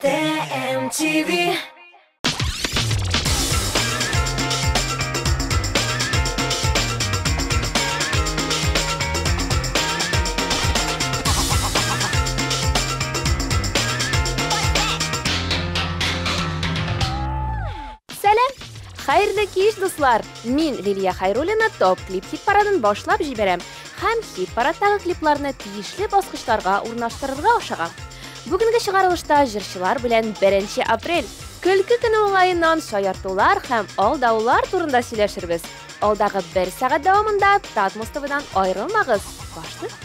ТМТВ. Сәлам! Хәерле кич, дуслар! Мин Лилия Хайруллина топ клип хит парадын башлап җибәрәм һәм хит парадтагы клипларны тиешле баскычларга урнаштырырга ашыгам. Бүгенге чыгарылышта җырчылар белән 1 апрель көлке көне уңаеннан шаяртулар һәм алдаулар турында сөйләшербез. Алдагы бер сәгать дәвамында Татмос ТВдан аерылмагыз. Башлык.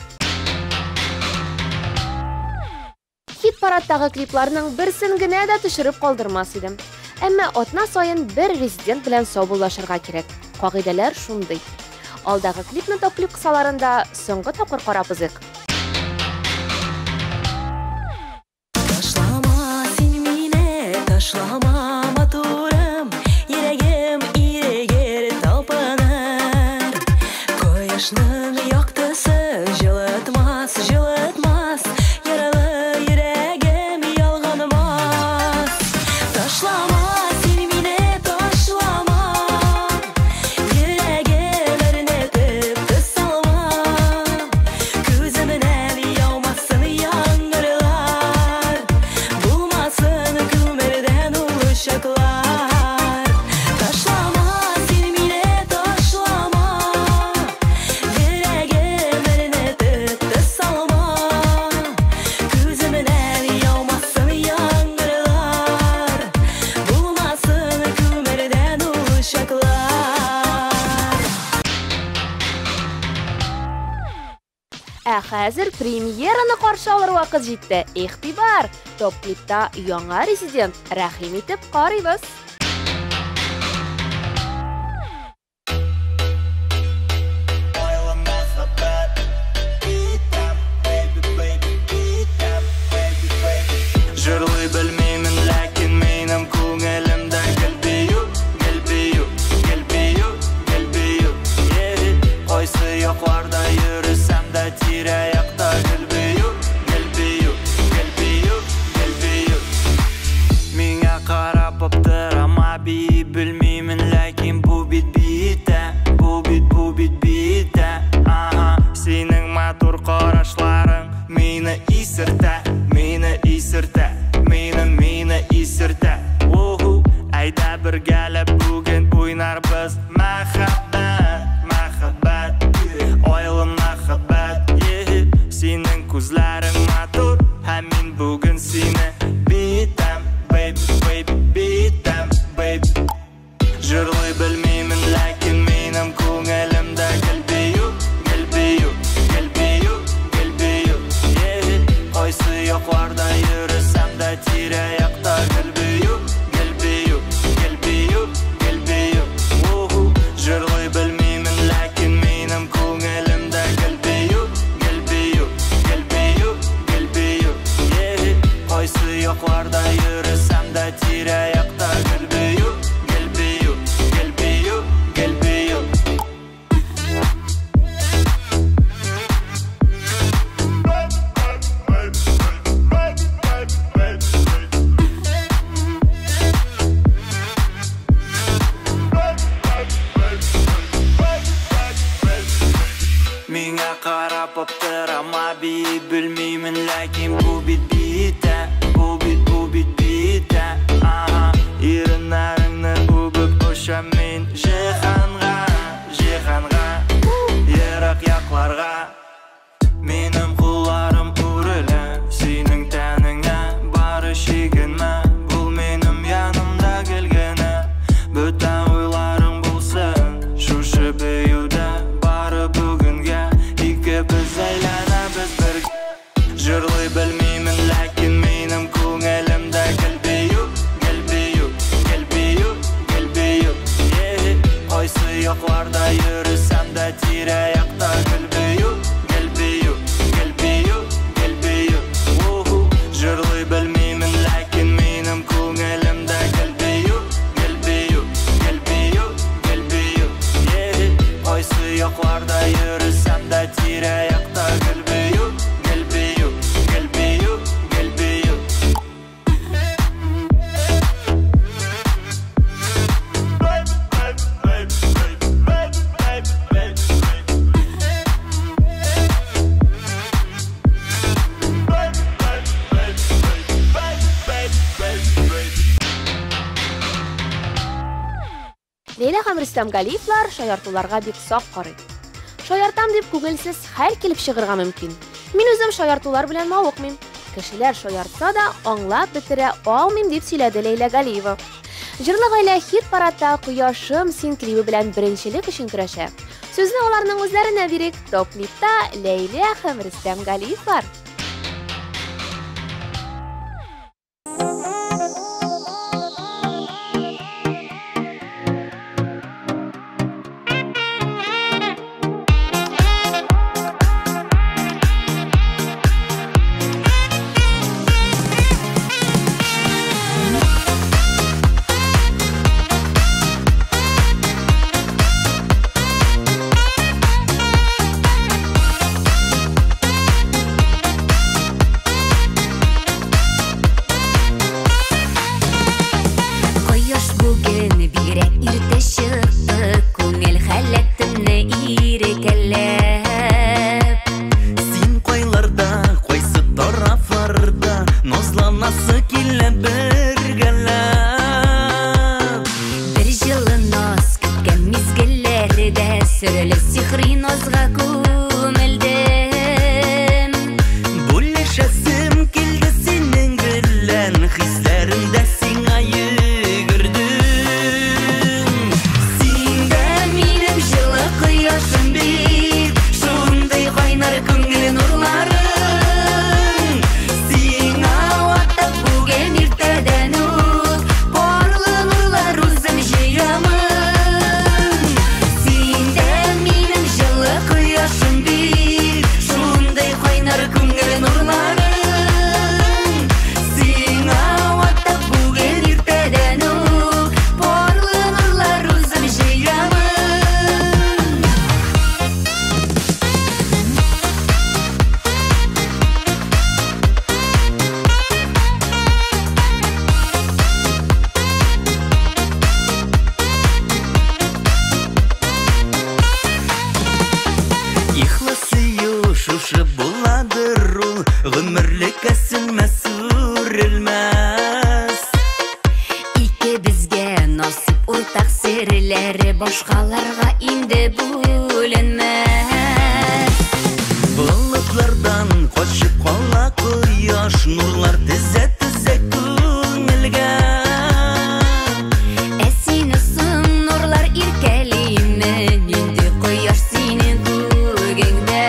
Хит парадтагы клипларның берсен генә дә төшереп калдырмас идем. Әмма атна саен бер резидент белән саубуллашырга кирәк. Кагыйдәләр шундый. Алдагы клипны топ клип кысаларында соңгы тапкыр карап узыйк. Ташлама син мине, ташлама матурым, йөрәгем ирегер талпыныр. Кояшның яктысы җылытмас, җылытмас, яралы йөрәгем ялганмас. Ташлама син мине, ташлама, йөрәгем әрнетеп салма. Күземнән яумасын яңгырлар, булмасын күмердән ул учаклар. Ташлама син мине, ташлама, йөрәгем әрнетеп салма. Күземнән яумасын яңгырлар, булмасын күмердән ул учаклар. Ә хәзер премьераны каршы алыр вакыт җитте. Игътибар! Топ клипта яңа резидент. Рәхим итеп карыйбыз. Айлы мәхәббәт Итәм, baby, baby, итәм, baby, baby. Җырлый белмимен, ләкин минем күңелемдә гел бию, гел бию, гел бию, гел бию. Yeah. Кайсы якларда йөресәм дә тирә-якта гел бию, гел бию, гел бию, гел бию. Миңа карап аптырама, бии белмимен, ләкин бу бит биетә, бу бит, бу бит биетә. Ага, синең матур карашларың мине исертә, мине исертә, мине, мине исертә. Уху, әйдә бергәләп бүген уйнарбыз. Мәхәббәт, мәхәббәт, айлы мәхәббәт. Yeah. Синең күзләрең матур, һәм мин бүген сине биетәм, baby, baby, биетәм, baby. Җырлый белмимен, ләкин минем күңелемдә гел бию, гел бию, гел бию, гел бию. Yeah. Кайсы якларда йөресәм дә тирә-якта гел бию, гел бию, гел бию, гел бию. Уху, җырлый белмимен, ләкин минем күңелемдә гел бию, гел бию, гел бию, гел бию. Yeah. Кайсы якларда йөресәм дә тирә-якта гел бию, гел бию, гел бию, гел бию. Миңа карап аптырама, бии белмимен, ләкин бу бит биетә, бу бит, бу бит биетә. Ага, ирен Ләйлә һәм Рөстәм Галиевлар шаяртуларга бик сак карый. Шаяртам дип күңелсез хәл килеп чыгырга мөмкин. Мин үзем шаяртулар белән мавыкмыйм. Кешеләр шаяртса да, аңлап бетерә алмыйм, дип сөйләде Ләйлә Галиева. Җырлы гаилә хит-парадта Кояшым син клибы белән беренчелек өчен көрәшә. Сүзне аларның үзләренә бирик. Топ-клипта Ләйлә һәм Рөстәм Галиевлар. Кояш бүген бигрәк иртә чыкты, күңел халәтемне иркәләп. Син кайларда, кайсы тарафларда, назланасы килә бергәләп. Бер җылы наз көткән мизгелләрдә серле сихри назга күмелдем. Бүлешәсем килде синең белән, хисләремдә сиңа йөгердем. Син дә минем җылы кояшым бит, шундый кайнар күңел нурларың. Сиңа атап бүген иртәдән үк парлы нурлар үзем җыямын. Син дә минем җылы кояшым бит, шундый кайнар күңел нурларың. Сиңа атап бүген иртәдән үк парлы нурлар үзем җыямын. Ихлас сөю шушы буладыр ул, гомерлеккә сүнмәс, сүрелмәс. Икебезгә насыйп уртак серләре башкаларга инде бүленмәс. Болытлардан качып кала кояш, нурлар тезә-тезә күңелгә. Ә сине соң нурлар иркәлиме, нинди кояш синең күгеңдә?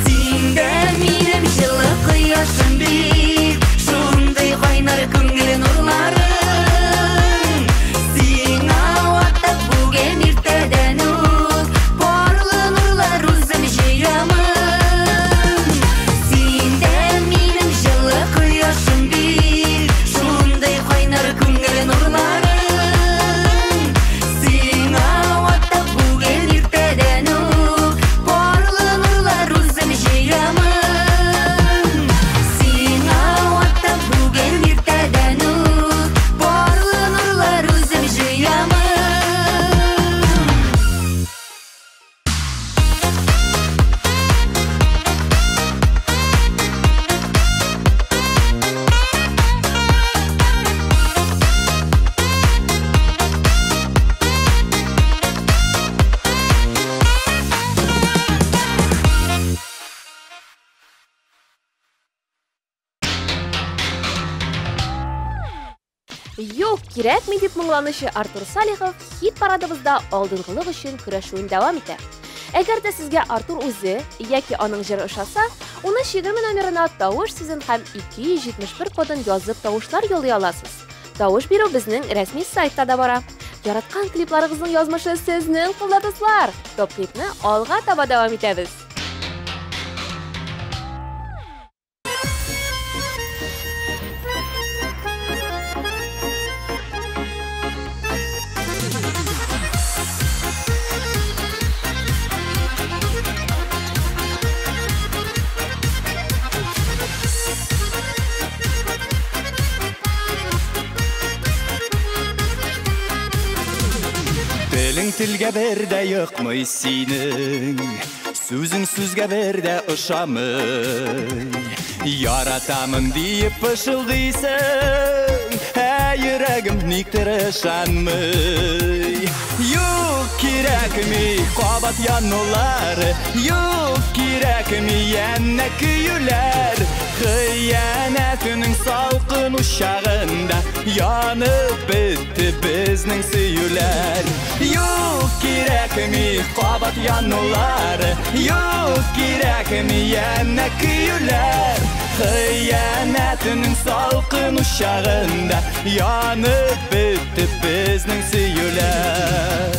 Син дә минем җылы кояшым бит, шундый кайнар күңел нурларың. Сиңа атап бүген иртәдән үк парлы нурлар үзем җыямын. Син дә минем җылы кояшым бит, шундый кайнар күңел нурларың. Сиңа атап бүген иртәдән үк парлы нурлар үзем җыямын. Сиңа атап бүген иртәдән үк парлы нурлар үзем җыямын. Юк, кирәкми дип моңланучы Артур Салихов хит-парадыбызда алдынгылык өчен көрәшүен дәвам итә. Әгәр дә сезгә Артур үзе яки аның җыры ошаса, 1320 номерына тавыш сүзен һәм 271 кодын язып тавышлар юллый аласыз. Тавыш бирү безнең рәсми сайтта да бара. Яраткан клипларыгызның язмышы сезнең кулда, дуслар. Топ-клипны алга таба дәвам итәбез. Телең телгә бер дә йокмый синең, сүзең сүзгә бер дә ошамый. Яратамын диеп пышылдыйсың, ә йөрәгем никтер ышанмый. Юк, кирәкми кабат янулар, юк, кирәкми янә көюләр. Хыянәтнең салкын учагында янып бетте безнең сөюләр. Юк, кирәкми кабат янулар, юк, кирәкми янә көюләр. Хыянәтнең салкын учагында янып бетте безнең сөюләр.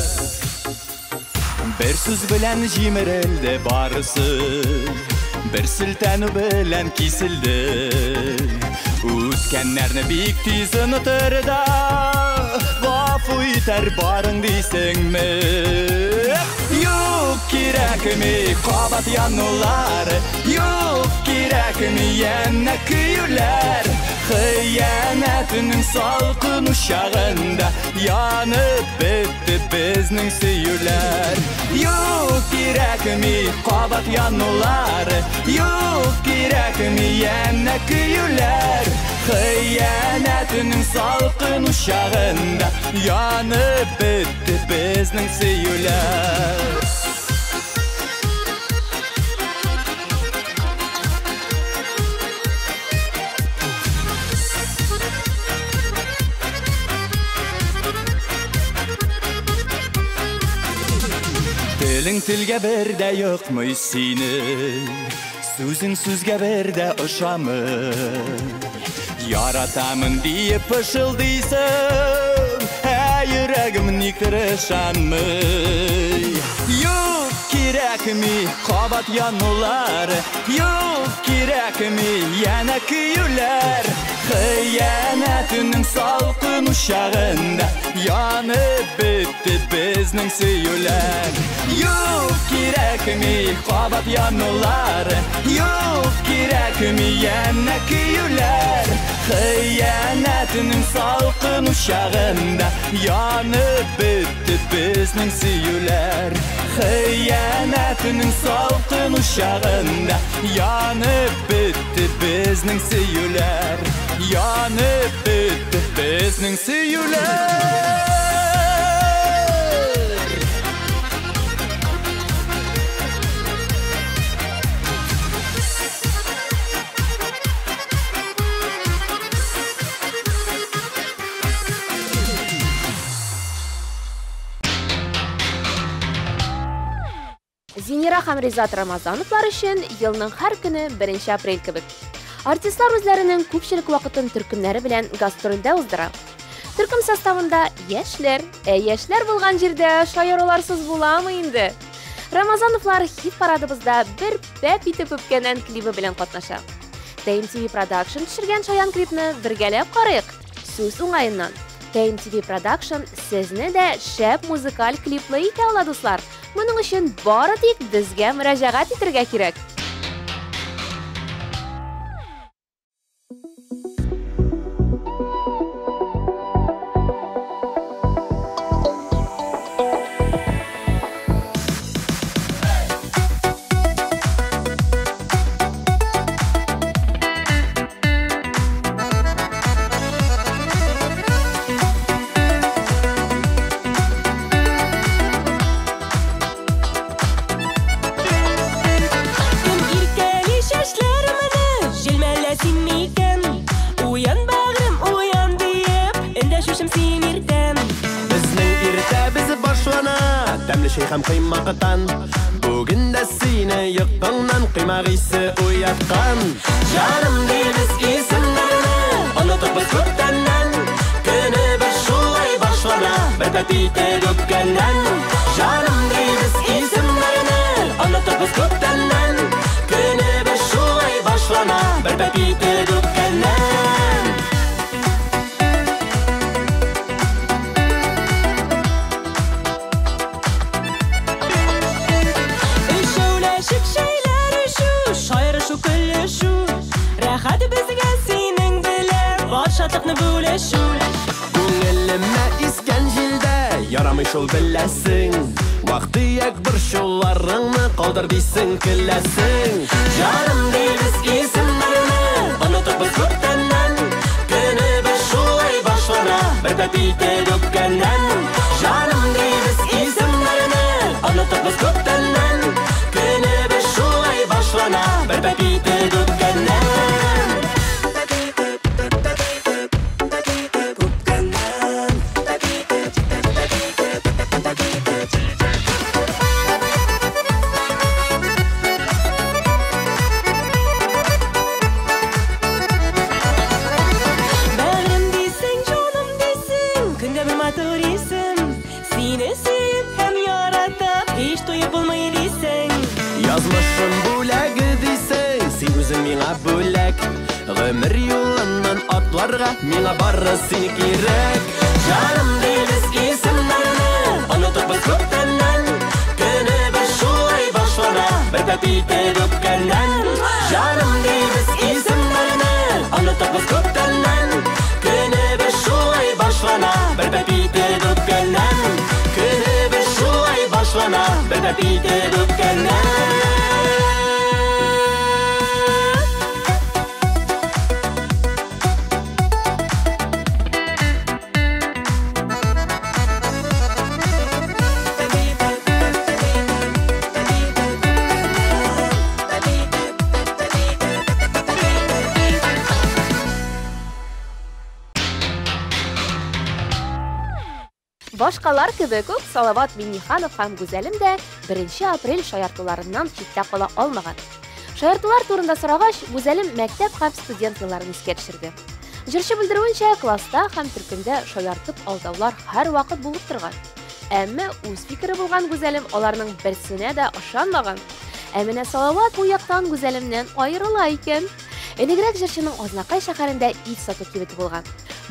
Бер сүз белән җимерелде барысы, бер селтәнү белән киселде. Үткәннәрне бик тиз онытыр да, гафу итәр барың дисеңме? Юк, кирәкми кабат янулар, юк, кирәкми янә көюләр. Хыянәтнең салкын учагында янып бетте безнең сөюләр. Юк, кирәкми кабат янулар, юк, кирәкми янә көюләр. Хыянәтнең салкын учагында янып бетте безнең сөюләр. Телең телгә бер дә йокмый синең, сүзең сүзгә бер дә ошамый. Яратамын диеп пышылдыйсың, ә йөрәгем никтер ышанмый. Юк, кирәкми кабат янулар, юк, кирәкми янә көюләр. Хыянәтнең салкын учагында янып бетте безнең сөюләр. Юк, кирәкми кабат янулар, юк, кирәкми янә көюләр. Хыянәтнең салкын учагында янып бетте безнең сөюләр. Хыянәтнең салкын учагында янып бетте безнең сөюләр. Янып бетте безнең сөюләр. Зинира һәм Ризат Рамазановлар өчен елның һәр көне 1 апрель кебек. Артистлар үзләренең күпчелек вакытын төркемнәре белән гастрольдә уздыра. Төркем составында яшьләр, ә яшьләр булган җирдә шаяруларсыз буламы инде? Рамазановлар хит парадыбызда бер пәп итеп үпкәннән клибы белән катнаша. TMTV Production төшергән шаян клипны бергәләп карыйк. Сүз уңаеннан, TMTV Production сезне дә шәп музыкаль клиплы итә ала, дуслар. Моның өчен бары тик безгә мөрәҗәгать итәргә кирәк. Һәм кыймактан бүген дә сине йокыңнан кыймак исе уяткан. Җаным дибез исемнәрне онытып без күптәннән, көнебез шулай башлана бер пәп итеп үпкәннән. Җаным дибез исемнәрне онытып без күптәннән, көнебез шулай башлана бер пәп итеп үпкәннән. Рәхәт безгә синең белән бар шатлыкны бүлешү. Күңелемә искән җилдә ярамый шул беләсең. Вак-төяк борчуларыңны калдыр дисең көләсең. Җаным дибез исемнәрне онытып без күптәннән, көнебез шулай башлана итеп үпкәннән. Җаным дибез исемнәрне, оныттык без күптәннән. Көнебез шулай башлана, бер итеп үпкәннән. Язмышым бүләге дисең, син үзең миңа бүләк. Гомер юлыннан атларга миңа бары син кирәк. Җаным дибез исемнәрне, оныттык без күптәннән. Көнебез шулай башлана, бер итеп үпкәннән. Җаным дибез исемнәрне, оныттык без күптәннән. Көнебез шулай башлана, бер итеп үпкәннән. Көнебез шулай башлана, бер итеп үпкәннән. Башкалар кебек үк Салават Миңнеханов һәм Гүзәлем дә 1 апрель шаяртуларыннан читтә кала алмаган. Шаяртулар турында сорагач, Гүзәлем мәктәп һәм студент елларын искә төшерде. Җырчы белдерүенчә, класста һәм төркемдә шаяртып алдаулар һәрвакыт булып торган. Әмма үз фикере булган Гүзәлем аларның берсенә дә ышанмаган. Ә менә Салават бу яктан Гүзәлемнән аерыла икән. Элегрәк җырчының Азнакай шәһәрендә ит сату кибете булган.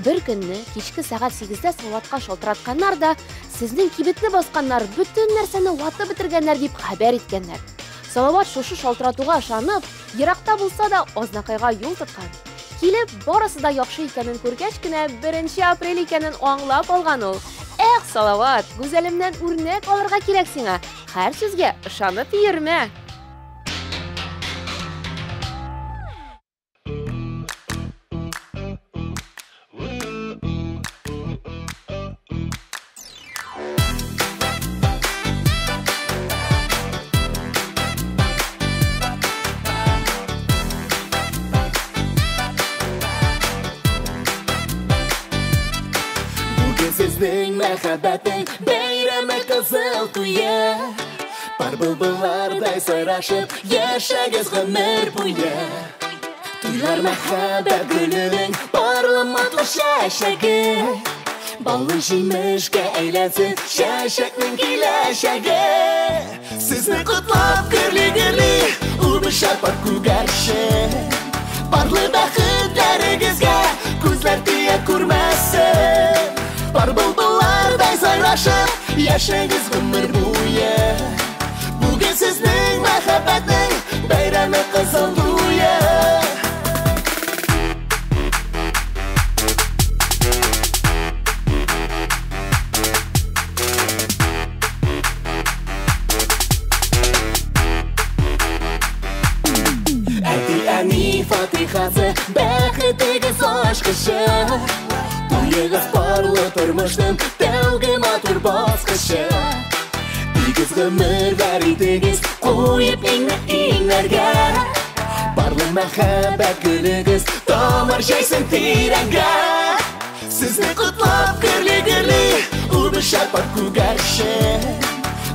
Бер көнне кичке сәгать 8-дә Салаватка шалтыратканнар да, сезнең кибетне басканнар, бөтен нәрсәне ватып бетергәннәр дип хәбәр иткәннәр. Салават шушы шалтыратуга ышанып, еракта булса да Азнакайга юл тоткан. Килеп, барысы да яхшы икәнен күргәч кенә 1 апрель икәнен аңлап алган ул. Эх, Салават, Гүзәлемнән үрнәк алырга кирәк сиңа. Һәр сүзгә ышанып йөрмә. Сезнең мәхәббәтең бәйрәме кызыл туе. Пар былбыллардай сайрашып яшәгез гомер буе. Туйлар мәхәббәт гөленең парлы матур чәчәге. Баллы җимешкә әйләнсен чәчәкнең киләчәге. Сезне котлап гөрли-гөрли үбешә пар күгәрчен. Парлы бәхетләрегезгә күзләр тия күрмәсен. Пар былбыллардай сайрашып яшәгез гомер буе. Бүген сезнең мәхәббәтнең бәйрәме кызыл туе. Әти-әни фатихасы бәхетегез ачкычы. Туегыз парлы тормышның тәүге матур баскычы. Тигез гомерләр итегез куеп иңне иңнәргә. Парлы мәхәббәт гөлегез тамыр җәйсен тирәнгә. Сезне котлап гөрли-гөрли үбешә пар күгәрчен.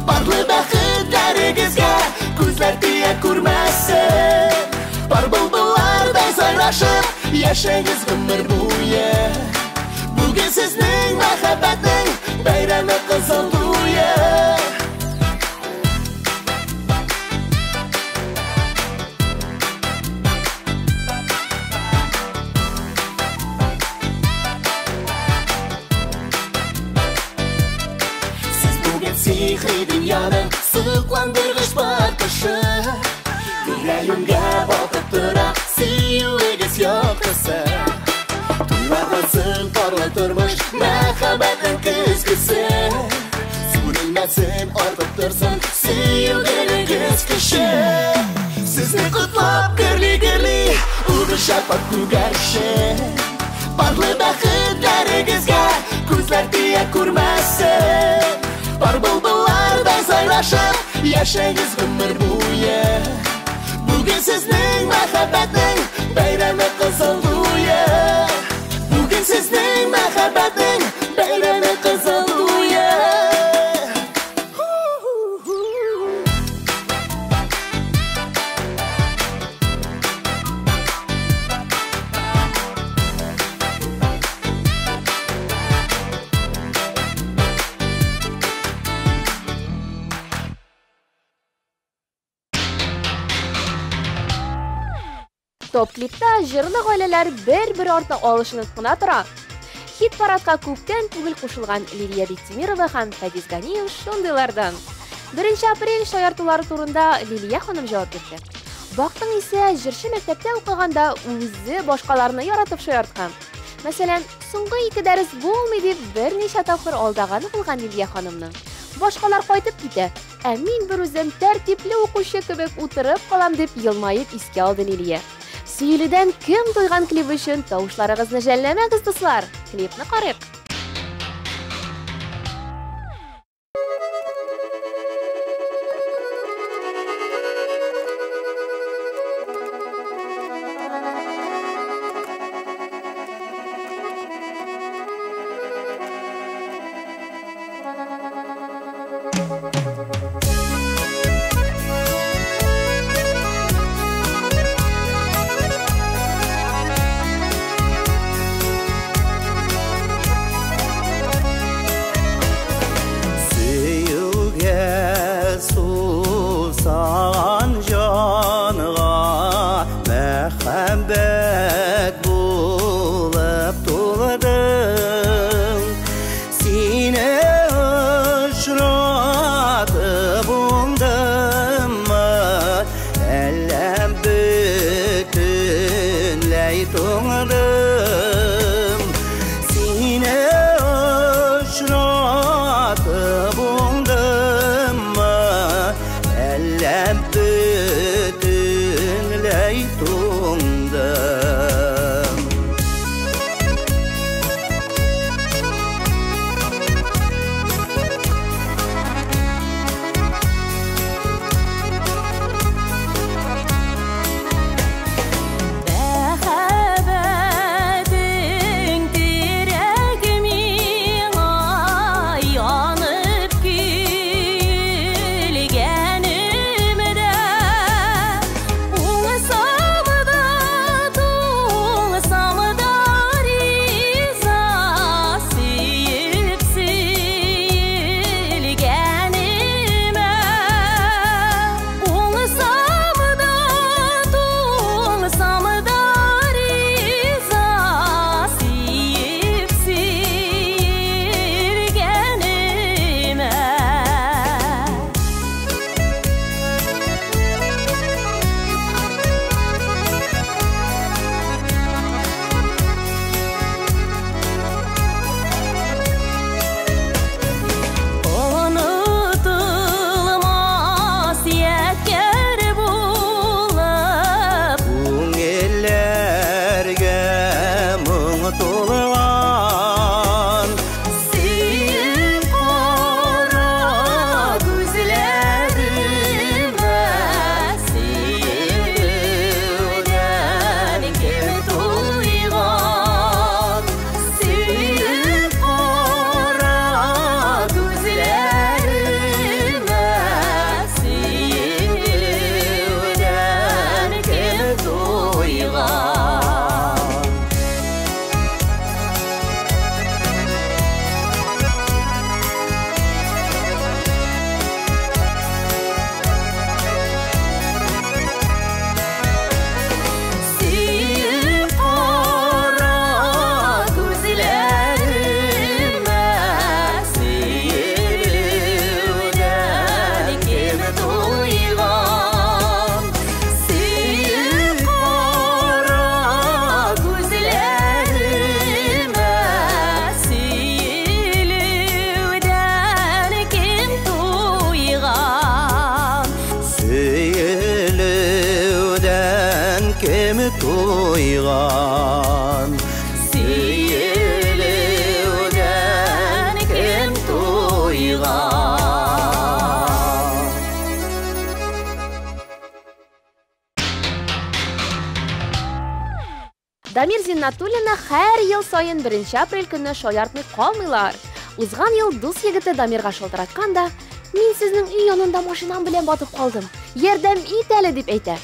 Парлы бәхетләрегезгә күзләр тия күрмәсен. Пар былбыллардай сайрашып яшәгез гомер буе. Бүген сезнең мәхәббәтнең бәйрәме кызыл туе. Сез бүген сихри дөньяның сокландыргыч балкышы. Тирә-юньгә балкып тора сөюегез яктысы. Туйлардан парлы тормыш мәхәббәтнең көзгесе. Сүрелмәсен, артып торсын сөю гөлегез көче. Сезне котлап гөрли-гөрли үбешә пар күгәрчен. Парлы бәхетләрегезгә күз Күзләр тия күрмәсен. Пар былбыллардай сайрашып, яшәгез гомер буе. Бүген сезнең мәхәббәтнең бәйрәме кызыл туе. Бүген сезнең мәхәббәтнең бәйрәме кызыл туе. Топ-клипта җырлы гаиләләр бер-бер артлы алышынып кына тора. Хит-парадка күптән түгел кушылган Лилия Биктимирова һәм Фәдис Ганиев шундыйлардан. 1 апрель шаяртулары турында Лилия ханым җавап бирде. Бактың исә, җырчы мәктәптә укыганда үзе башкаларны яратып шаярткан. Мәсәлән, соңгы 2 дәрес булмый дип берничә тапкыр алдаганы булган Лилия ханымның. Башкалар кайтып китә, ә мин бер үзем тәртипле укучы кебек утырып калам дип елмаеп искә алды Лилия. Сөйледән кем туйган клип өчен тавышларыгызны жәлләмәгез, дуслар. Клипны карыйк. Дамир Зиннатуллина һәр ел саен 1 апрель көнне шаяртмый калмыйлар. Узган ел дус егете Дамирга шалтыраткан да, "Мин сезнең өй янында машинам белән батып калдым. Ярдәм ит әле", дип әйтә.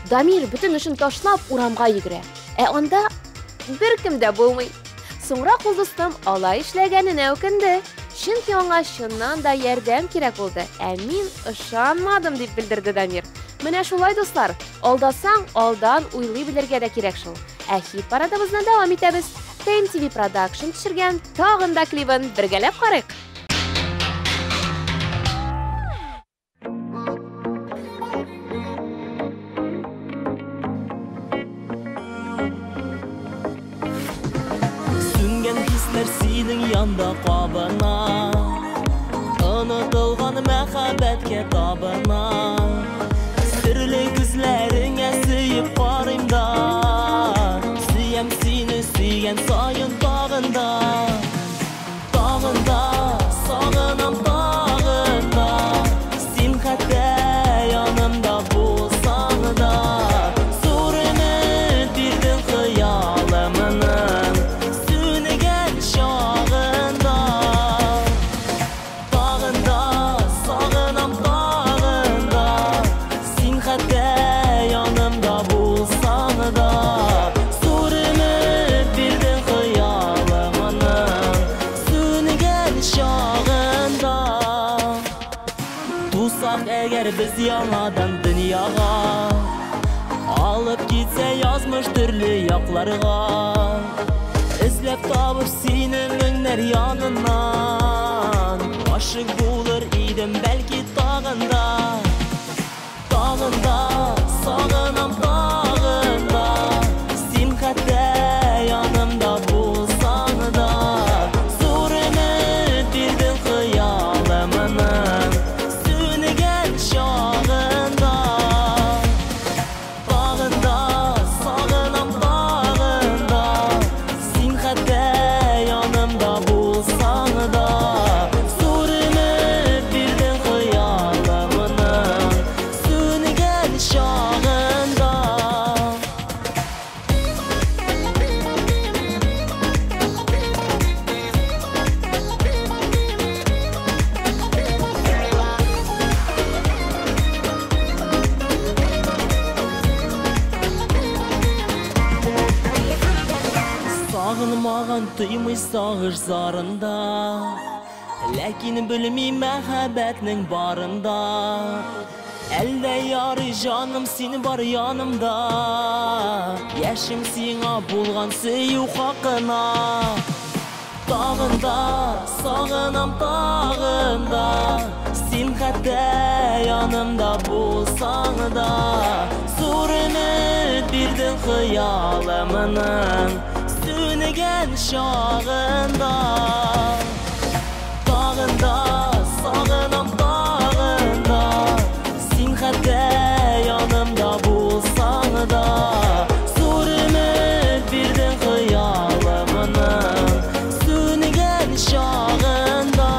Дамир бөтен эшен ташлап урамга йөгерә. Ә анда беркем дә булмый. Соңрак ул дустым алай эшләгәненә үкенде. Чөнки аңа чыннан да ярдәм кирәк булды. Ә мин ышанмадым, дип белдерде Дамир. Менә шулай, дуслар, алдасаң, алдан уйлый белергә дә кирәк шул. Ә хит парадыбызны дәвам итәбез. TMTV Production төшергән тагын да клибын бергәләп карыйк. Сүнгән хисләр синең янда кабына, онытылган мәхәббәткә табына. Серле күзләреңә сөеп карыйм да, сөям сине сөйгән саен тагын да, тагын да, сагынам тагын да. Син хәтта янымда булсаң да, зур өмет бирдең хыялымның сүнгән чагында. Тагын да, сагынам тагын да, син хәтта янымда булсаң да, зур өмет бирдең хыялымның сүнгән чагында. Тусак әгәр без яңадан дөньяга, алып китсә язмыш төрле якларга, эзләп табып сине меңнәр яныннан, гашыйк булыр идем бәлки тагын да, тагын да, сагынам тагын да. Син хәтта янымда булсаң да, зур өмет бирдең хыялымның сүнгән чагында. Тагын да, сагынам тагын да, син хәтта янымда булсаң да, зур өмет бирдең хыялымның сүнгән чагында. Сагынмаган тоймый сагыш зарында, ләкин белми мәхәббәтнең барында. Әлдә ярый җаным син бар янымда, яшем сиңа булган сөю хакына. Тагын да, сагынам тагын да, син хәтта янымда булсаң да, зур өмет бирдең хыялымның сүнгән чагында. Тагын да, сагынам тагын да, син хәтта янымда булсаң да, зур өмет бирдең хыялымның сүнгән чагында.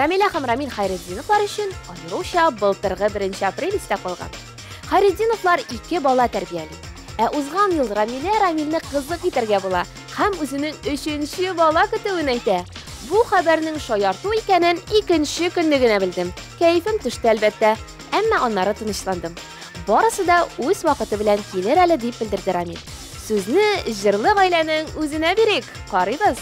Рамилә һәм Рамил Хайретдиновлар өчен аеруча былтыргы 1 апрель истә калган. Хайретдиновлар 2 бала тәрбияли. Ә узган ел Рамилә Рамилне кызык итәргә була һәм үзенең 3-нче бала көтүен әйтә. Бу хәбәрнең шаярту икәнен 2-нче көнне генә белдем. Кәефем төште әлбәттә, әмма аннары тынычландым. Барысы да үз вакыты белән килер әле, дип белдерде Рамил. Сүзне җырлы гаиләнең үзенә бирик. Карыйбыз.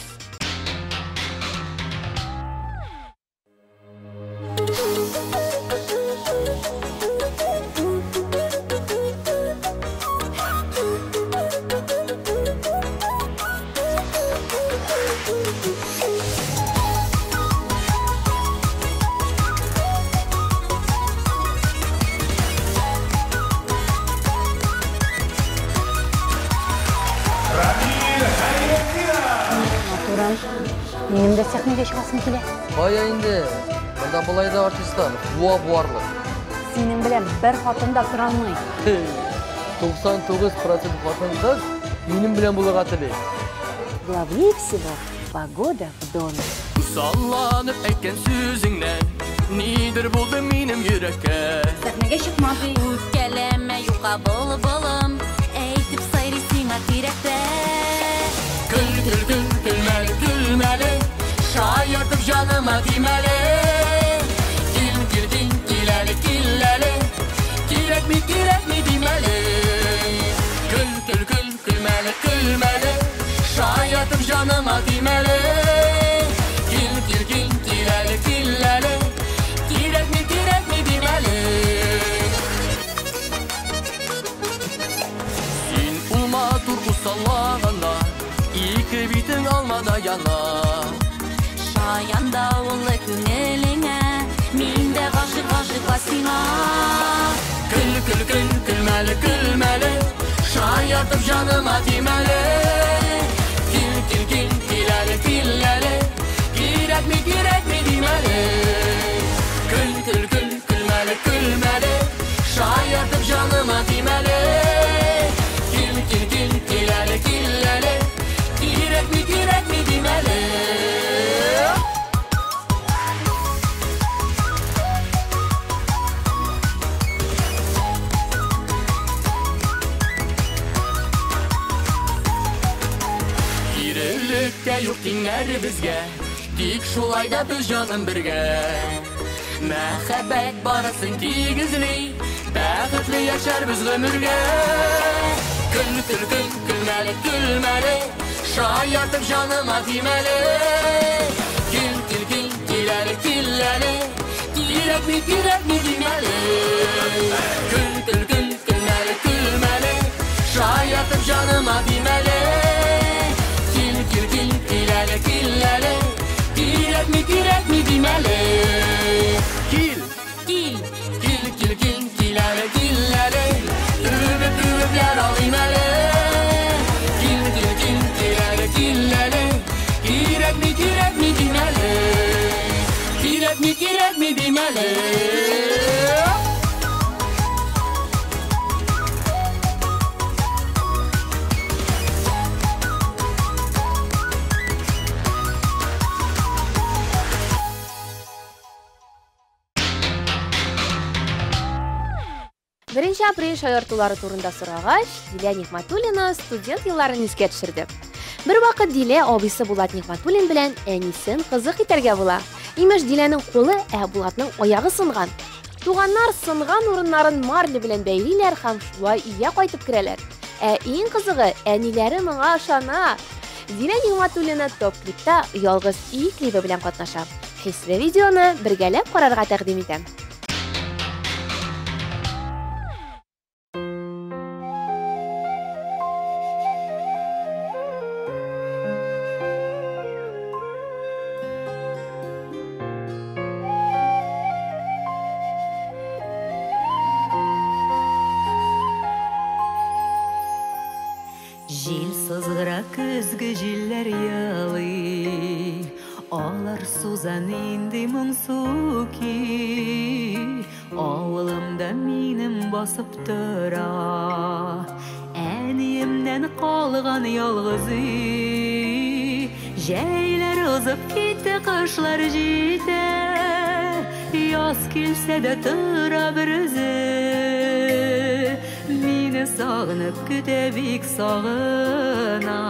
Минем дә сәхнәгә чыгасым килә. Кая инде? Анда болай да артистлар буа буарлык. Синең белән бер хатын да тора алмый. 99% хатын-кыз минем белән булырга тели. Главнее всего погода в доме. Салланып әйткән сүзеңнән нидер булды минем йөрәккә. Сәхнәгә чыкма ди. Үпкәләмә юка былбылым, әйтеп сайрый сиңа тирәктә. Көл, көл, көл, көлмәле, көлмәле, шаяртып җаныма тимәле. Кил, кил, кил, кил әле, кил әле, кирәкми, кирәкми димәле. Көл, көл, көл, көлмәле, көлмәле, шаяртып җаныма тимәле. Кил, кил, кил, кил әле, кил әле, кирәкми, кирәкми димәле. Син ул матур усаллаганда, ике битең алмада яна. Шаян давыллы күңелеңә, мин дә гашыйк, гашыйк ла сиңа. Көл, көл, көл, көлмәле, көлмәле, шаяртып җаныма тимәле. Кил, кил, кил, кил әле, кил әле, кирәкми, кирәкми димәле. Көл, көл, көл, көлмәле, көлмәле, шаяртып җаныма тимәле. Кил, кил, кил, кил әле, кил әле, кирәкми, кирәкми димәле. Кирелеккә юк тиңнәр безгә, тик шулай да без җаным бергә. Мәхәббәт барысын тигезли, бәхетле яшәрбез гомергә. Көл, көл, көл, көлмәле, көлмәле, шаяртып җаныма тимәле. Кил, кил, кил, кил әле, кил әле, кирәкми, кирәкми димәле. Көл, көл, көл, көлмәле, көлмәле, шаяртып җаныма тимәле. Кил, кил, кил, кил әле, кил әле, кирәкми, кирәкми димәле. Кил, Кил, кил, кил, кил, кил әле, кил әле, үбеп, үбепләр алыйм әле. Кил, кил, кил, кил әле, кил әле, кирәкми, кирәкми димәле. Кирәкми, кирәкми димәле. Беренче апрель шаяртулары турында сорагач, Дилә Нигъмәтуллина студент елларын искә төшерде. Бер вакыт Дилә абыйсы Булат Нигъмәтуллин белән әнисен кызык итәргә була. Имеш, Диләнең кулы, ә Булатның аягы сынган. Туганнар сынган урыннарын марля белән бәйлиләр һәм шулай өйгә кайтып керәләр. Ә иң кызыгы, әниләре моңа ышана. Дилә Нигъмәтуллина топ-клипта Ялгыз өй клибы белән катнаша. Хисле видеоны бергәләп карарга тәкъдим итәм. Җил сызгыра, көзге җилләр елый, алар суза нинди моңсу көй. Авылымда минем басып тора әниемнән калган ялгыз өй. Җәйләр узып китте, кышлар җитә, яз килсә дә тора бер үзе. Мине сагынып көтә, бик сагына,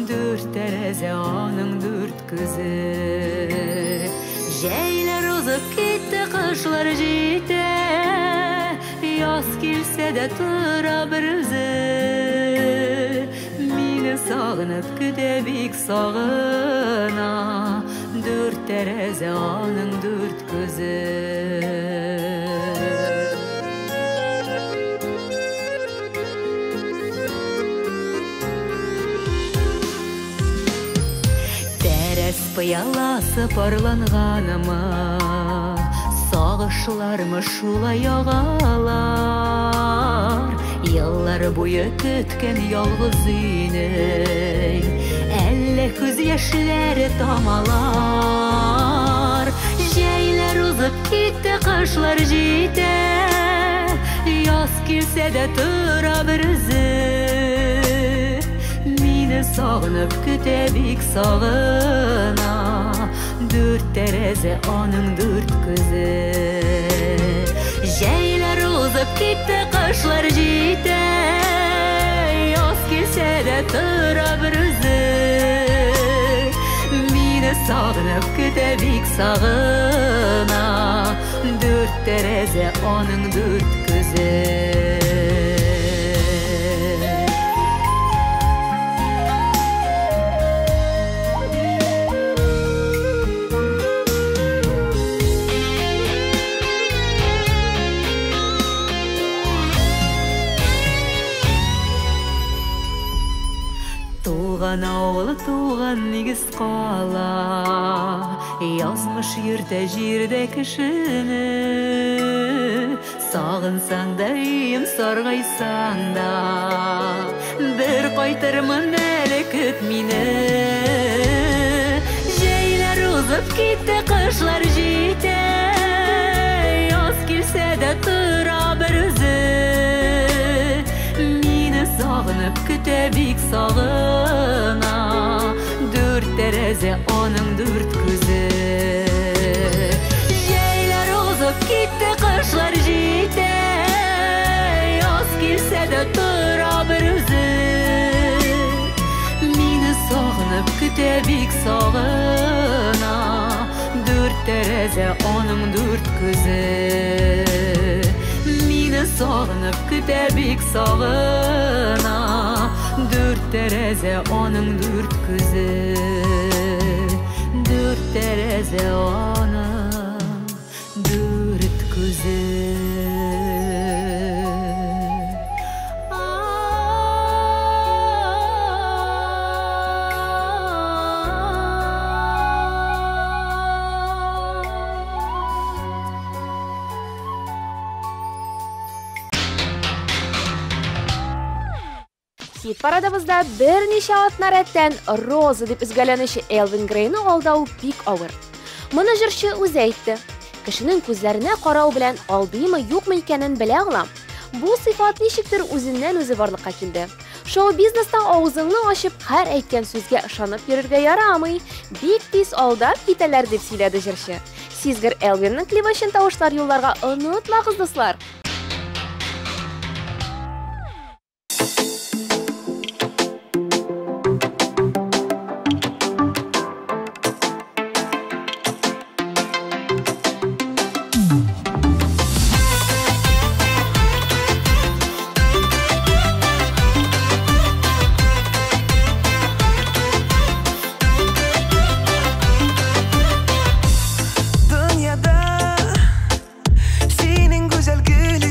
дүрт тәрәзә аның дүрт күзе. Җәйләр узып китте, кышлар җитә, яз килсә дә тора бер үзе. Мине сагынып көтә, бик сагына, дүрт тәрәзә аның дүрт күзе. Тәрәз пыяласы парланганымы, сагышлармы шулай агалар. Еллар буе көткән ялгыз өйнең әллә күз яшьләре тамалар. Җәйләр узып китте, кышлар җитә. Яз килсә дә тора бер үзе. Мине сагынып көтә, бик сагына. Дүрт тәрәзә аның дүрт күзе. Җәйләр узып китте, кышлар җитә. Яз килсә дә тора бер үзе. Мине сагынып көтә, бик сагына. Дүрт тәрәзә аның дүрт күзе. Туган авыл, туган нигез кала. Язмыш йөртә җирдә кешене. Сагынсаң да өем, саргайсаң да, бер кайтырмын әле, көт мине. Җәйләр узып китте, кышлар җитә. Яз килсә дә тора бер үзе. Мине сагынып көтә, бик сагына. Дүрт тәрәзә аның дүрт күзе. Җәйләр узып китте, кышлар җитә. Яз килсә дә тора бер үзе. Мине сагынып көтә, бик сагына. Дүрт тәрәзә аның дүрт күзе. Мине сагынып көтә, бик сагына. Дүрт тәрәзә аның дүрт күзе. Дүрт тәрәзә аның дүрт күзе. Хит парадыбызда берничә атна рәттән Роза дип өзгәләнүче Элвин Грейны алдау бик авыр. Моны җырчы үзе әйтте. Кешенең күзләренә карау белән алдыймы, юкмы икәнен белә алам. Бу сыйфат ничектер үзеннән үзе барлыкка килде. Шоу-бизнеста авызыңны ачып, һәр әйткән сүзгә ышанып йөрергә ярамый. Бик тиз алдап китәләр дип сөйләде җырчы. Сизгер Элвинның клибы өчен тавышлар юлларга онытмагыз, дуслар. Дөньяда синең гүзәл гөл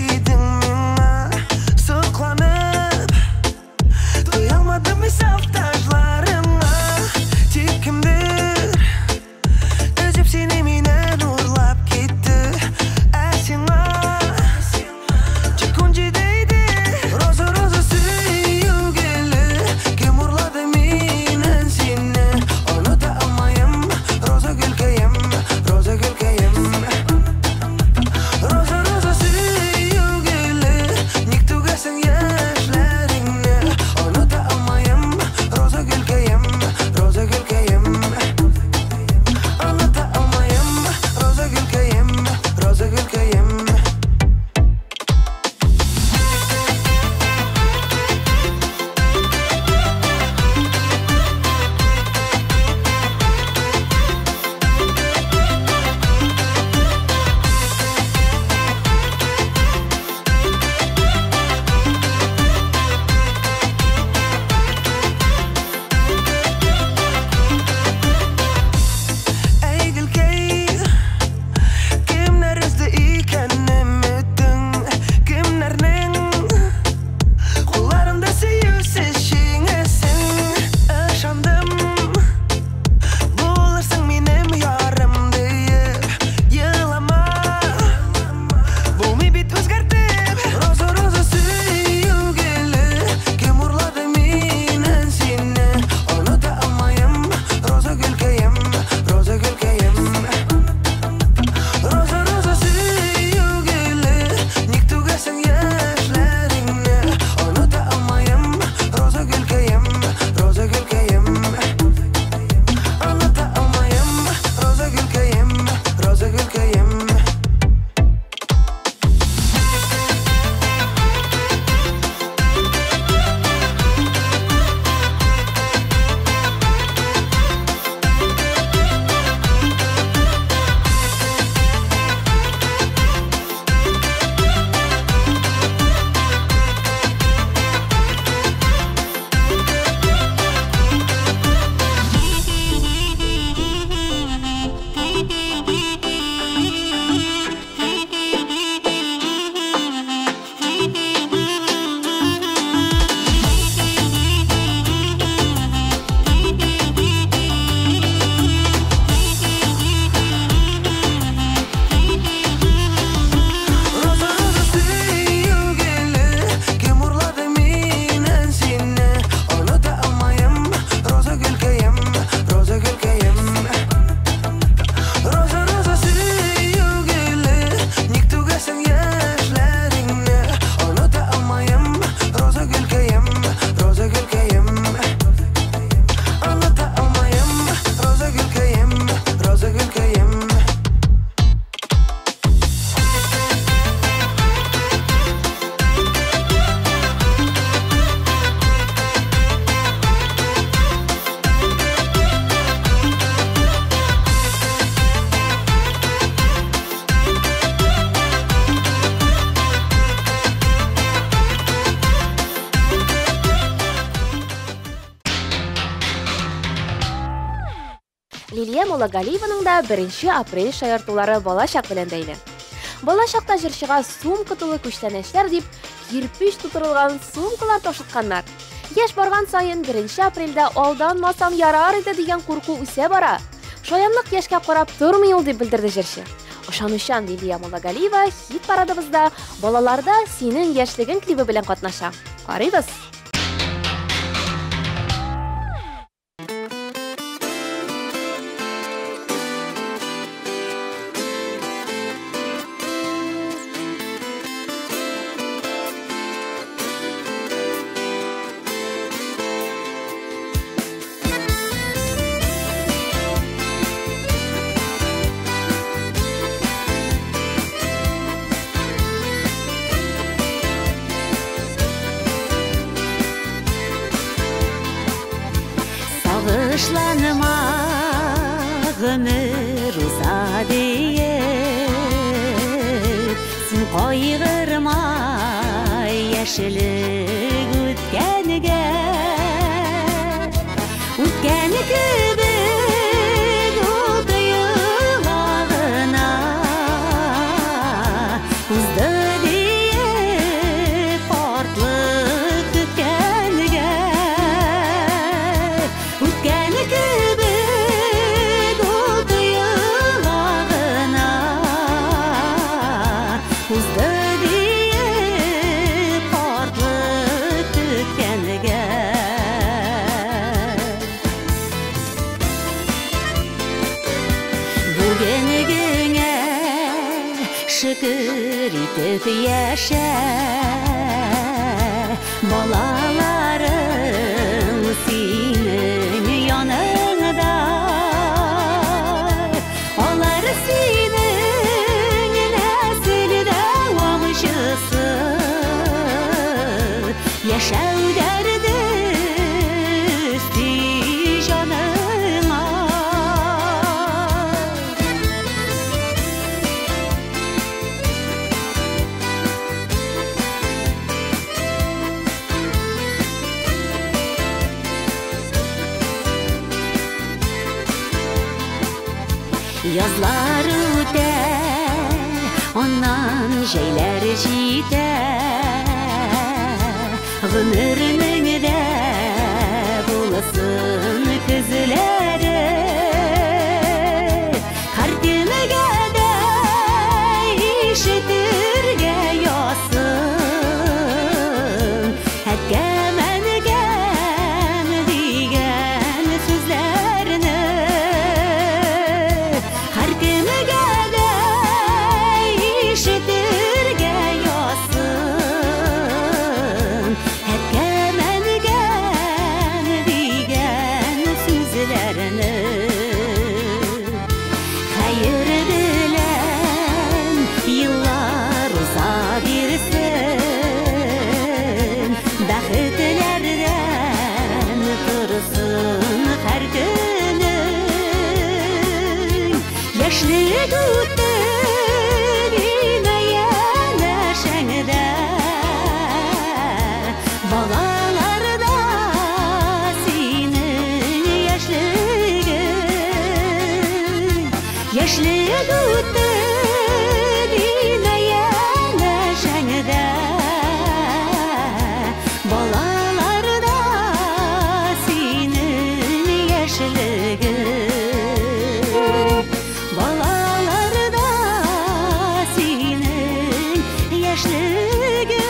Лилия Муллагалиеваның да 1 апрель шаяртулары балачак белән бәйле. Балачакта җырчыга сумка тулы күчтәнәчләр дип, кирпеч тутырылган сумкалар ташытканнар. Яшь барган саен 1 апрельдә алданмасам ярар иде дигән курку үсә бара. Шаянлык яшькә карап тормый ул дип белдерде җырчы. Ышанучан Лилия Муллагалиева хит парадыбызда Балаларда синең яшьлегең клибы белән катнаша. Карыйбыз. Сагышланма, гомер уза диеп, Син кайгырма, яшьлек үткәнгә. Үткән кебек ул тоела гына, Узды диеп картлык көткәнгә. Үткән кебек ул тоела гына, Узды диеп картлык көткәнгә. Бүгенгеңә шөкер итеп яшә, Балаларың синең яныңда, Алар синең нәсел дәвамчысы, Яшәү дәрде өсти җаныңа. Язлар үтә, аннан җәйләр җитә. Гомернең дә булсын көзләре. Һәркемгә дә ишетергә язсын. Әткәм, әнкәм дигән сүзләрне. Һәркемгә дә ишетергә язсын. Әткәм, әнкәм дигән сүзләрне. Хәер белән еллар уза бирсен, Бәхетләрдән торсын һәр көнең. Яшьлек үтте димә янәшәңдә, Балаларда синең яшьлегең. Яшьлек үтте димә янәшәңдә, Балаларда синең яшьлегең. Балаларда синең яшьлегең.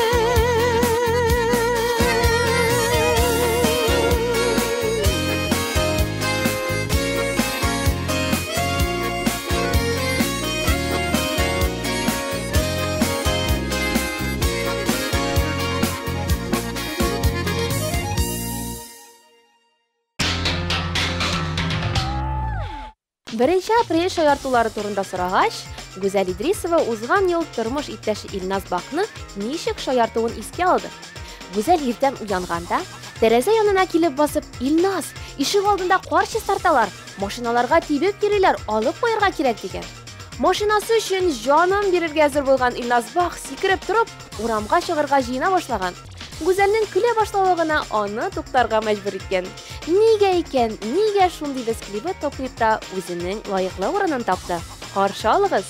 Беренче апрель шаяртулары турында сорагач, Гүзәл Идрисова узган ел тормыш иптәше Илназ Бакны ничек шаяртуын искә алды. Гүзәл иртән уянганда, тәрәзә янына килеп басып, Илназ, ишек алдында кар чистарталар, машиналарга тибеп йөриләр, алып куярга кирәк дигән. Машинасы өчен җанын бирергә әзер булган Илназ Бах сикереп торып, урамга чыгарга җыена башлаган. Гүзәлнең көлә башлавы гына аны туктарга мәҗбүр иткән. Нигә икән, нигә шундый без клибы топ-клипта үзенең лаеклы урынын тапты? Каршы алыгыз!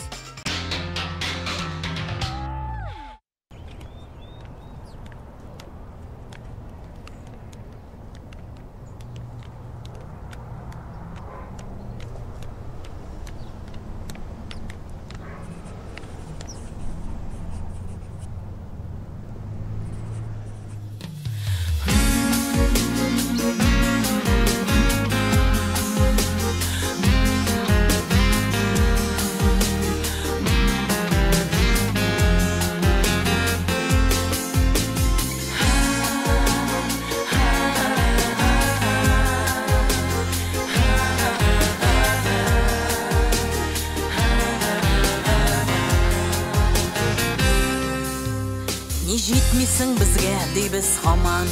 Ни җитмисең безгә, дибез һаман.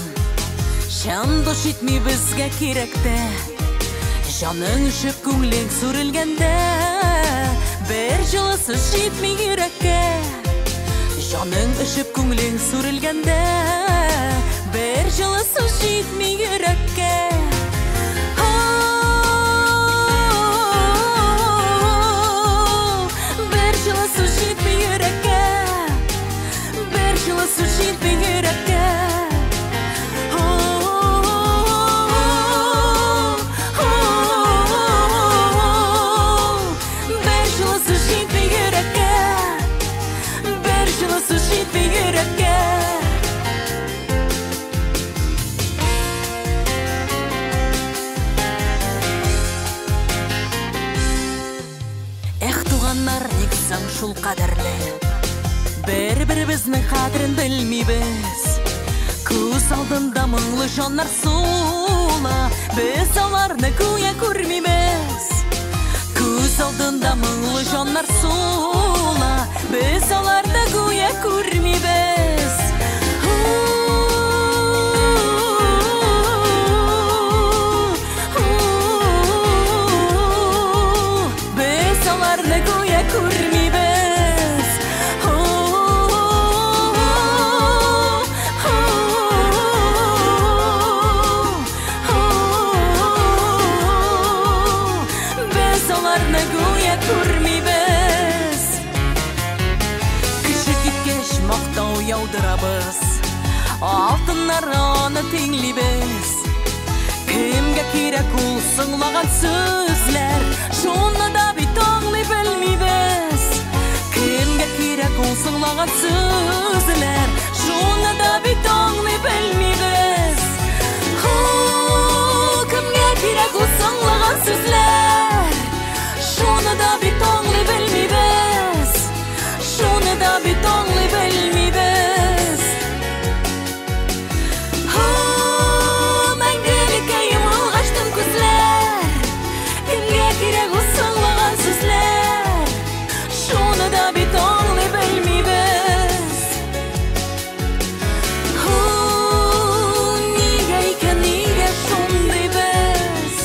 Чын дус җитми безгә кирәктә. Җаның өшеп, күңелең сүрелгәндә, бер җылы сүз җитми йөрәккә. Җаның өшеп, күңелең сүрелгәндә, бер җылы сүз җитми йөрәккә. Бер җылы сүз җитми йөрәккә. Бер җылы сүз җитми йөрәккә. Бер җылы сүз җитми йөрәккә. Бер җылы сүз җитми йөрәккә. Эх, туганнар, ник соң шул кадерле? Бер-беребезнең кадерен белмибез. Күз алдында моңлы җаннар сула, без аларны гүя күрмибез. Күз алдында моңлы җаннар сула, без аларны гүя күрмибез. Без аларны гүя күрмибез. Без аларны гүя күрмибез. Кеше киткәч мактау яудырабыз, алтыннар аны тиңлибез. Кемгә кирәк ул соңлаган сүзләр, шуны да бит аңлый белмибез. Кемгә кирәк ул соңлаган сүзләр, шуны да бит аңлый белмибез. Кемгә кирәк ул соңлаган сүзләр, шуны да бит аңлый белмибез. Шуны да бит аңлый белмибез. Мәңгелеккә йомылгач тын күзләр, кемгә кирәк ул соңлаган сүзләр, шуны да бит аңлый белмибез. Нигә икән, нигә шундый без?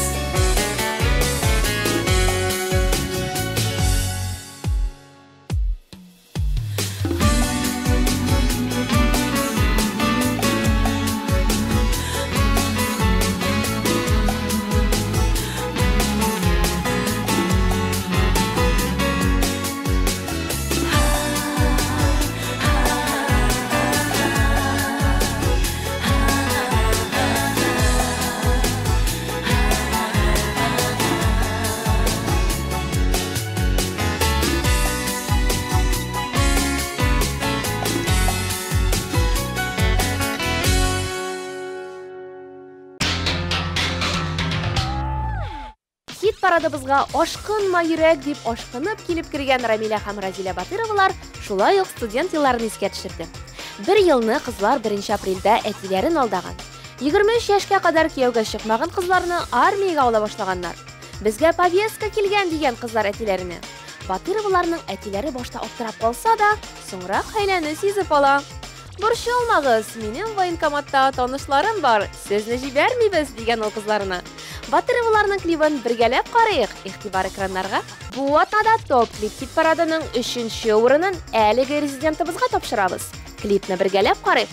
Хит парадыбызга ашкынма йөрәк дип ашкынып килеп кергән Рамилә һәм Разилә Батыровалар шулай ук студент елларын искә төшерде. Бер елны кызлар 1 апрельдә әтиләрен алдаган. 23 яшькә кадәр кияүгә чыкмаган кызларны армиягә ала башлаганнар. Безгә повестка килгән дигән кызлар әтиләренә. Батыроваларның әтиләре башта аптырап калса да, соңрак хәйләне сизеп ала. Борчылмагыз, минем военкоматта танышларым бар, сезне җибәрмибез, дигән ул кызларына. Батыроваларның клибын бергәләп карыйк, игътибар экраннарга. Бу атнада топ клип хит парадының 3нче урынын әлеге резидентыбызга тапшырабыз. Клипны бергәләп карыйк.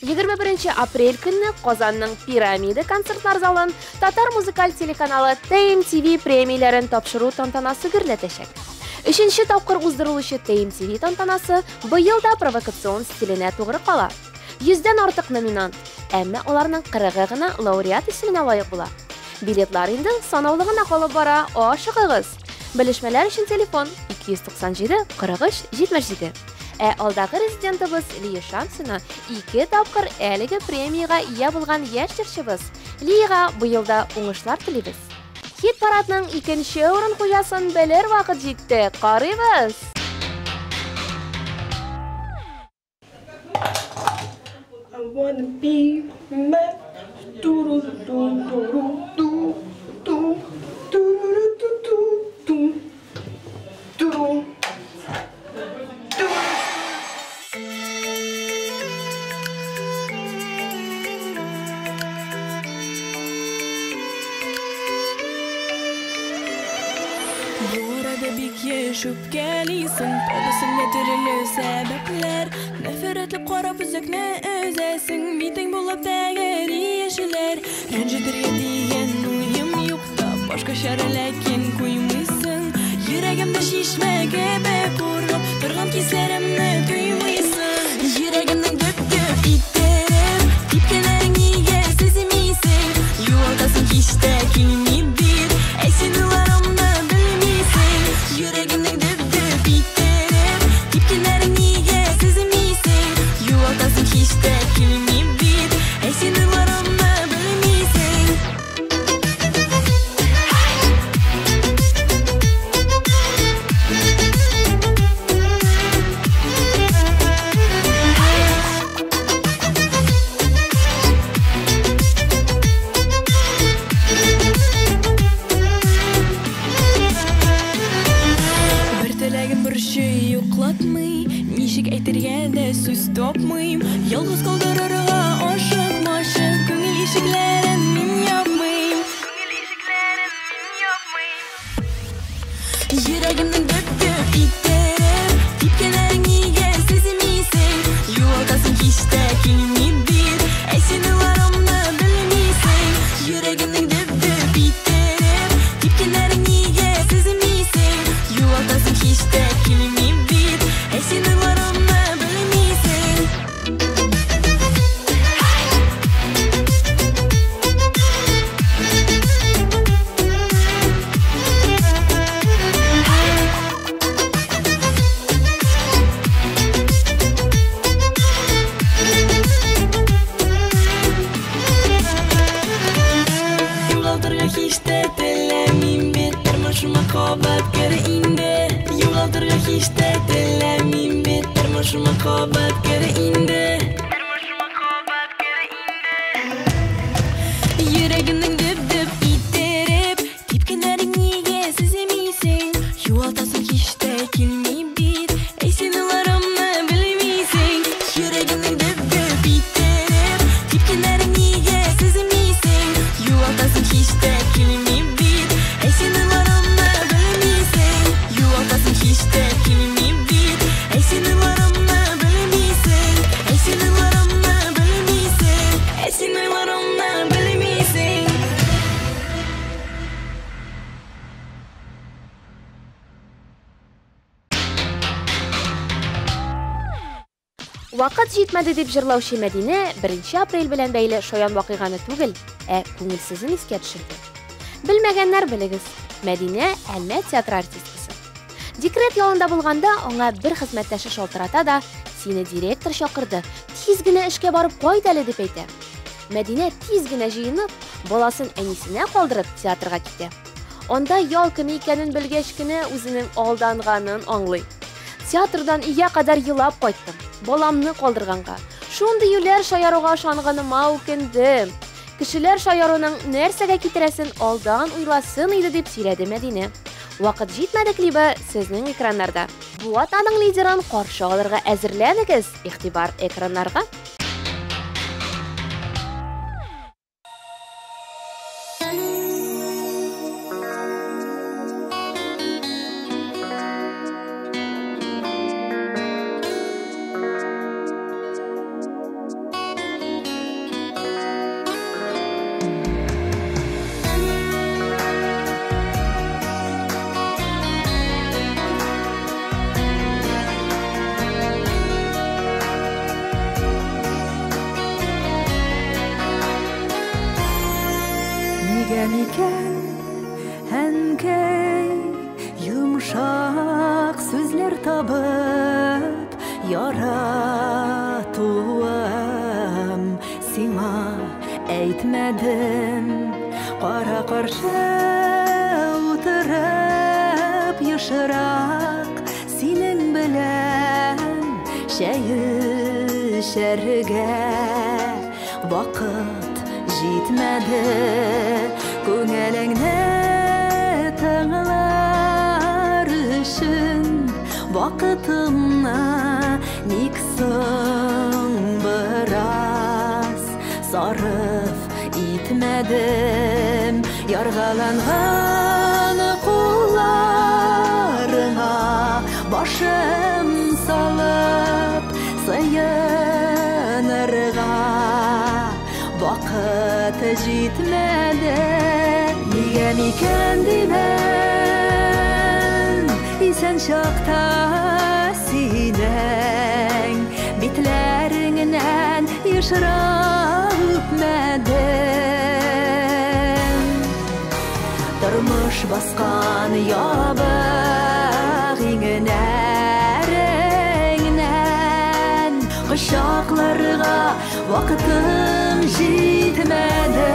21 апрель көнне Казанның Пирамида концертлар залын татар музыкаль телеканалы TMTV премияләрен тапшыру тантанасы гөрләтәчәк. Өченче тапкыр уздырылучы TMTV тантанасы быел да провокацион стиленә тугры кала. Йөздән артык номинант, әмма аларның кырыгы гына лауреат исеменә лаек була. Билетлар инде санаулы гына калып бара, ашыгыгыз! Белешмәләр өчен телефон 297 43 77. Ә алдагы резидентыбыз Лия Шамсина ике тапкыр әлеге премиягә ия булган яшь җырчыбыз. Лиягә быел да уңышлар телибез. Хит-парадның икенче урын хуҗасын белер вакыт җитте. Карыйбыз! I wanna be my ду-ру-ду-ду-ру-ду, ду, ду-ру-ду-ду-ду, ду-ру. Бу арада бик еш үпкәлисең, табасың да төрле сәбәпләр. Нәфрәтләп карап үзәкне өзәсең, битең булып тәгәри яшеләр. Рәнҗетергә дигән уем юк та, башка чара ләкин куймыйсың. Йөрәгемдә чишмә кебек ургып торган хисләремне тоймыйсың. Йөрәгемнең дөп-дөп иттереп, типкәләрең нигә сизмисең? Югалтасың һич тә килми бит, әй син уйларымны белмисең. Йөрәгемнең дөп-дөп иттереп, типкәләрең нигә сизмисең? Югалтасың һич тә килми бит, әй син уйларымны белмисең. Бер теләгем борчый йоклатмый, ничек әйтергә дә сүз тапмыйм. Ялгыз калдырырга ашыкмачы, күңел ишекләрен мин япмыйм. Йөрәгемнең дөп-дөп иттереп, типкәләрең нигә сизмисең? Югалтасың һич тә килми бит, әй син уйларымны белмисең. Йөрәгемнең дөп-дөп иттереп, типкәләрең нигә сизмисең? Югалтасың һич тә килми бит, әй син уйларымны белмисең. Югалтырга һич тә теләмим бит, тормышыма кабат кер инде. Югалтырга һич тә теләмим бит, тормышыма кабат кер инде. Йөрәгемнең дөп-дөп иттереп, типкәннәрең нигә сизмисең? Югалтасың һич тә килми бит, әй син уйларымны белмисең. Йөрәгемнең дөп-дөп иттереп, типкәннәрең нигә сизмисең? Югалтасың һич тә килми бит, әй син уйларымны белмисең. Югалтасың һич тә килми бит, әй син уйларымны белмисең. Әй син уйларымны белмисең. Әй син уйларымны белмисең. Вакыт җитмәде дип җырлаучы Мәдинә 1 апрель белән бәйле шаян вакыйганы түгел, ә күңелсезен искә төшерде. Белмәгәннәр белегез, Мәдинә Әлмәт театры артисткасы. Декрет ялында булганда аңа бер хезмәттәше шалтырата да, сине директор чакырды, тиз генә эшкә барып кайт әле дип әйтә. Мәдинә тиз генә җыенып, баласын әнисенә калдырып театрга китә. Анда ял көне икәнен белгәч кенә үзенең алданганын аңлый. Театрдан өйгә кадәр елап кайттым, баламны калдырганга. Шундый юләр шаяруга ышанганыма үкендем. Кешеләр шаяруның нәрсәгә китерәсен алдан уйласын иде дип сөйләде Мәдинә. Вакыт җитмәде клибы сезнең экраннарда. Бу атнаның лидерын каршы алырга әзерләнегез. Игътибар экраннарга. әнкәй, йомшак сүзләр табып яратуым сиңа әйтмәдем. Кара каршы утырып ешрак синең белән чәй эчәргә вакыт җитмәде. Күңелеңне тыңлар өчен вакытымны ник соң бераз сарыф итмәдем. Яргаланган кулларыңа башым салып сыенырга вакыт җитмәде. Нигә микән димен, исән чакта синең битләреңнән ешрак үпмәдем. Тормыш баскан ябык иңнәреңнән кочакларга вакытым җитмәде.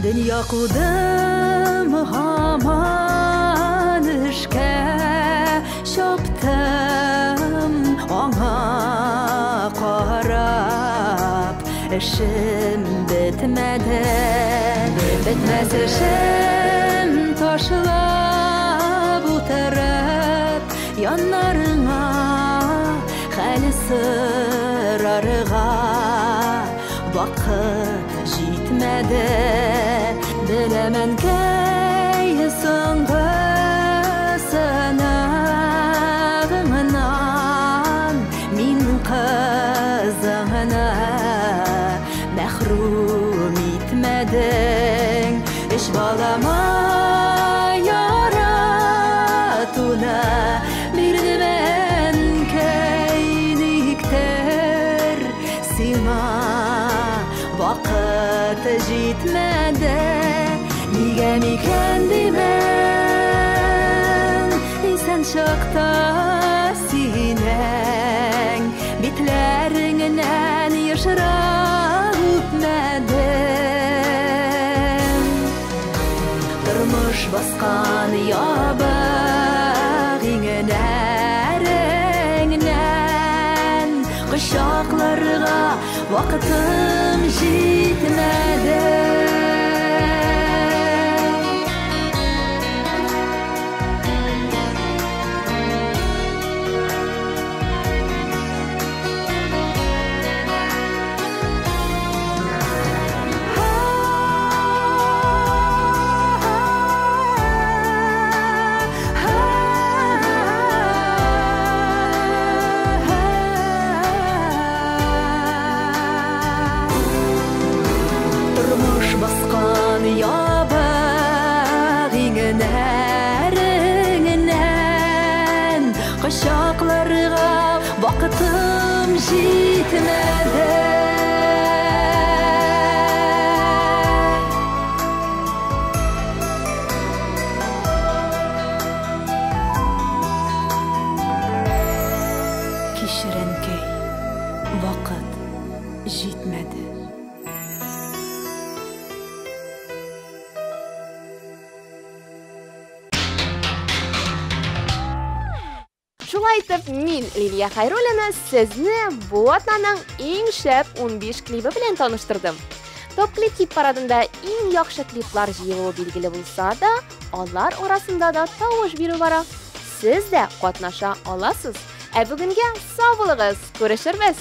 Дөнья кудым һаман эшкә чаптым, аңа карап эшем бетмәде. Бетмәс эшем ташлап утырып яннарыңа хәл сорарга вакыт җитмәде. Беләм, әнкәй, соңгы сынагыңнан мин кызыңны мәхрүм итмәдең. Өч балама яратуны бирдем, әнкәй, никтер сиңа вакыт җитмәде. Нигә микән димен, исән чакта синең битләреңнән ешрак үпмәдем. Тормыш баскан ябык иңнәреңнән кочакларга вакытым җитмәде. Тормыш баскан ябык иңнәреңнән кочакларга вакытым җитмәде. Кичер, әнкәй, вакыт җитмәде. Шулай итеп, мин, Лилия Хайруллина, сезне бу атнаның иң шәп 15 клибы белән таныштырдым. Топ клип хит парадында иң яхшы клиплар җыелуы билгеле булса да, алар арасында да тавыш бирү бара. Сез дә катнаша аласыз. Ә бүгенгә сау булыгыз, күрешербез.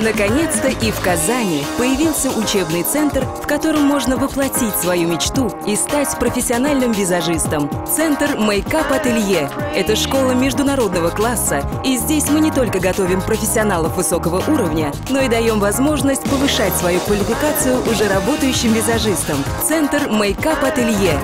Наконец-то и в Казани появился учебный центр, в котором можно воплотить свою мечту и стать профессиональным визажистом. Центр Makeup Ателье – это школа международного класса, и здесь мы не только готовим профессионалов высокого уровня, но и даем возможность повышать свою квалификацию уже работающим визажистам. Центр Makeup Ателье.